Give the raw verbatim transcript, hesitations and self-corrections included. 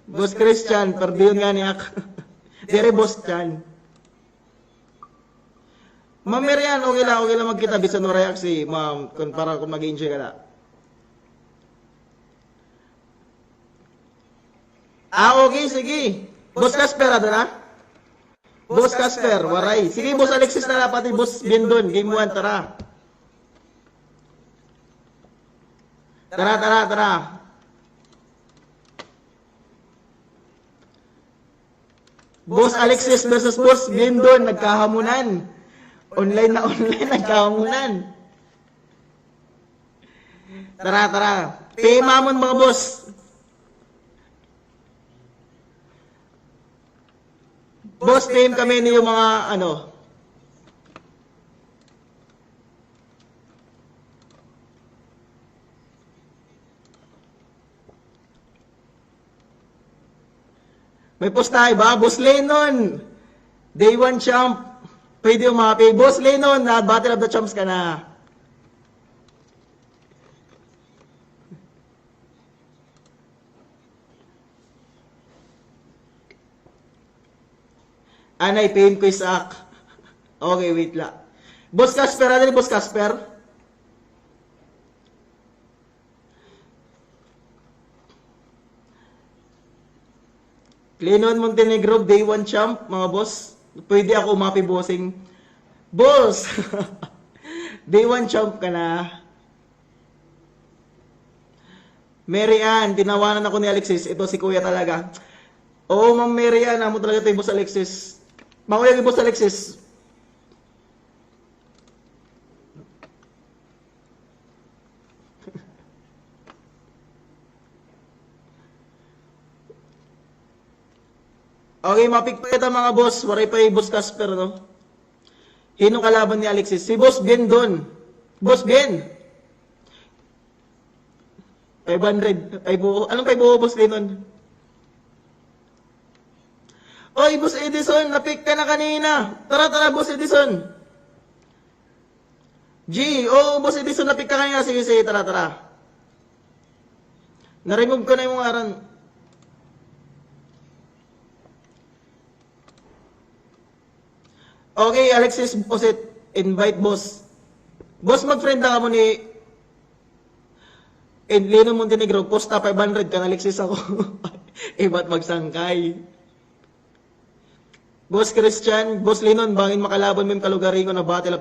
Boss Christian, perdiyon ngani ak. Diri, Boss Chan. Ma'am Mirian, okay lang, okay lang magkita bisan waray ak si Ma'am, kun para kun mag-enjoy ka na. Ah, okay, sige. Boss Casper, ada na? Boss Casper, waray. Sige, Boss Alexis na la, pati Boss Bindon, game one, tara. Tara, tara, tara. Boss Alexis versus Boss Bindon, nagkahamunan. Online na online, nagkahamunan. Tara, tara. P M amon, mga boss. Boss, P M kami niyo, mga ano. May postahe ba? Boss Lennon, day one champ. Pwede umapi. Boss Lennon, na Battle of the Champs ka na. Anay, P M ko Isaac. Okay, wait la. Boss Casper, ano ni Boss Casper? Lennon Montenegro, day one champ, mga boss. Pwede ako umapi, bossing. Boss! Day one champ ka na. Mary Ann, tinawanan ako ni Alexis. Ito si Kuya talaga. Oo, Ma'am Mary Ann, amo talaga ito, Boss Alexis. Mauyag, Boss Alexis. Okay, mapikpay ta, mga boss. Waray pa hi Boss Casper, no? Hin-o kalaban ni Alexis? Si Boss Ben don. Boss Ben! Five hundred. Five oh. Anong five oh, Boss Lenon? Oy, Boss Edison, na-pick ka na kanina. Tara, tara, Boss Edison. G, oo, Boss Edison, na-pick ka kanina. Sige, sige, tara, tara. Na-remove ko na imo ngaran. Okay, Alexis Boset, invite, boss. Boss, mag-friend na kamo ni Lino Montenegro, posta five hundred kan Alexis ako. Iba't magsangkay. Boss Christian, Boss Linon, bangin makalaban mo im kalugaringon ha Battle of